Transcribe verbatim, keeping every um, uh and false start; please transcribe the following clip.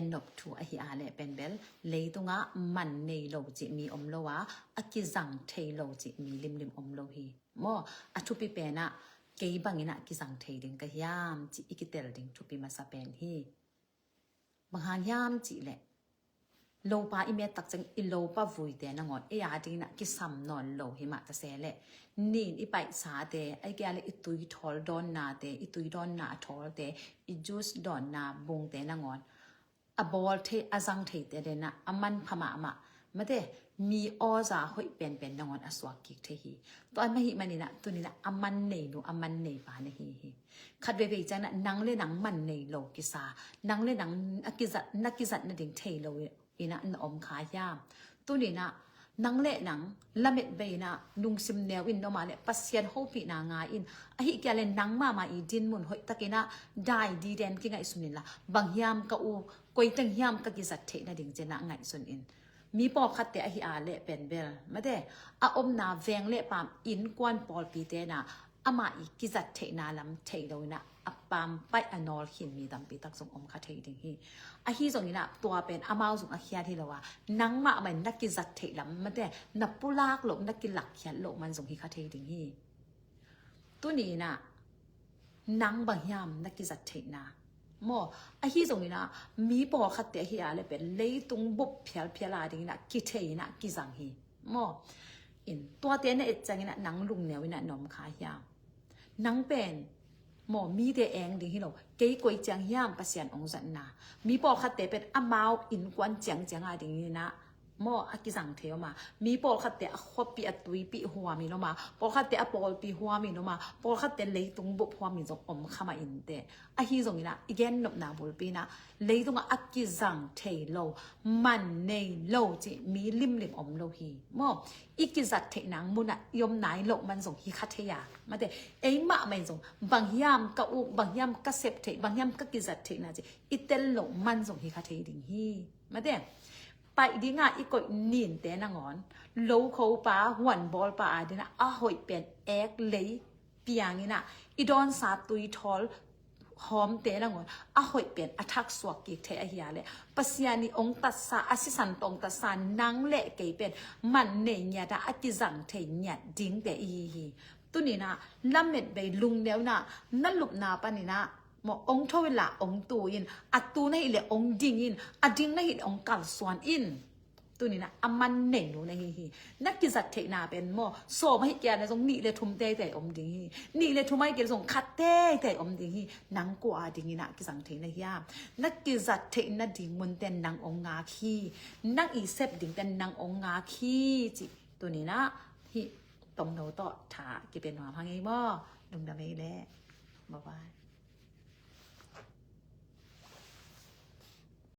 Nop thu ahi a leh pen bel leitungah man nei lo cih mi om lo a, a kizang thei lo cih mi limlim om lo hi. Maw, a thupi penah kei banginah kizang thei ding ka hiam cih i kitel ding thupi masa pen hi. Bang hang hiam cih leh lopa i met tak ciang i lopa vuite nangawn ei a dinginah kisam nawn lo hi mah ta se leh nin i paihsate, ai kia leh i tui thawl dawnnate, i tui dawnna a thawlte, i juice dawnna bungte nangawn a bawl thei, a zang theite denah a manpha mahmah mate mi awza hoih penpen nangawn a suak kik thei hi. Tua mah hi maninah tuninah a man nei nu a man nei pa na hi hi. Khat veivei cianginah nang le nang man nei lo kisa, nang le nang a kizat, na kizat nading thei lo inah na om kha hiam? Tuninah nang le nang lamet bei inah lungsim neu in noma le Pasian hopihna ngai in, ahi kia le nang mahmah i dinmun hoih takinah dai diden kingaihsun inla bang hiam ka u, koiteng hiam ka kizat theih nading cinah ngaihsun in. Mi pawlkhatte ahi a leh pen bel mate a omna veng le paam innkuan pawlpite na amah i kizat theihna lam thei lo inah a paam paih a nawl khin mi tampi tak zong om kha thei ding hi. Ahi zonginah tua pen amau zong a khiat hi lo a, nangmah mah in na kizat theih lam mate na pulak loh, na kilakkhiat loh man zong hi kha thei ding hi. Tuninah nang bang hiam na kizat theihna? Maw, ahi zonginah mi pawlkhatte ahi a leh pen leitung bup phialphial a dinginah kithei inah kizang hi. Maw, in tuate na et cianginah nang lungneu inah na om kha hiam? Nang pen maw mite eng ding hi lo, kei koi ciang hiam Pasian ong zatna? Mi pawlkhatte pen amau innkuan ciangciang a dinginah maw a kizang thei om a, mi pawlkhatte a khuapi a tuipi huamin om a, pawlkhatte a pawlpi huamin om a, pawlkhatte leitung bup huamin zong om kha mah inteh. Ahi zonginah i gennopna bulpi inah leitungah a kizang thei lo, man nei lo cih mi limlim om lo hi. Maw, i kizat theih nang munah i om nai loh man zong hi kha thei a, mate ei mahmah in zong bang hiam ka uk, bang hiam ka sep theih, bang hiam ka kizat theihna cih i tel loh man zong hi kha thei ding hi. Mate paih dinga i koih ninte nangawn lokhopa huanbawlpa a dinah a hoih pen ek lei pianginah i dawnsa tuithawl hawmte nangawn a hoih pen a thaksuak kik thei ahi a leh Pasian i ong tatsa, a sisan tawh ong tatsa nang le kei pen man nei ngiatah a kizang thei ngiat dingte i hi hi. Tuninah lamet bei lungneunah na lupna paninah maw ong tho inla ong tu in, a tu na hih leh ong ding in, a ding na hih leh ong kalsuan in. Tuninah a man nei nu na hi hi. Na kizat theihna pen maw sawm ahi kia na zong nih le thum teitei om ding hi. Nih le thum ahi kia zong khat teitei om ding hi. Nang kua a dinginah kizang thei na hiam? Na kizat theih nading munte nang ong ngak hi. Nang i sep dingte nang ong ngak hi cih tuninah hih tongno tawh tha kipia nuam hang ei maw. Lungdam ei leh. Bye bye.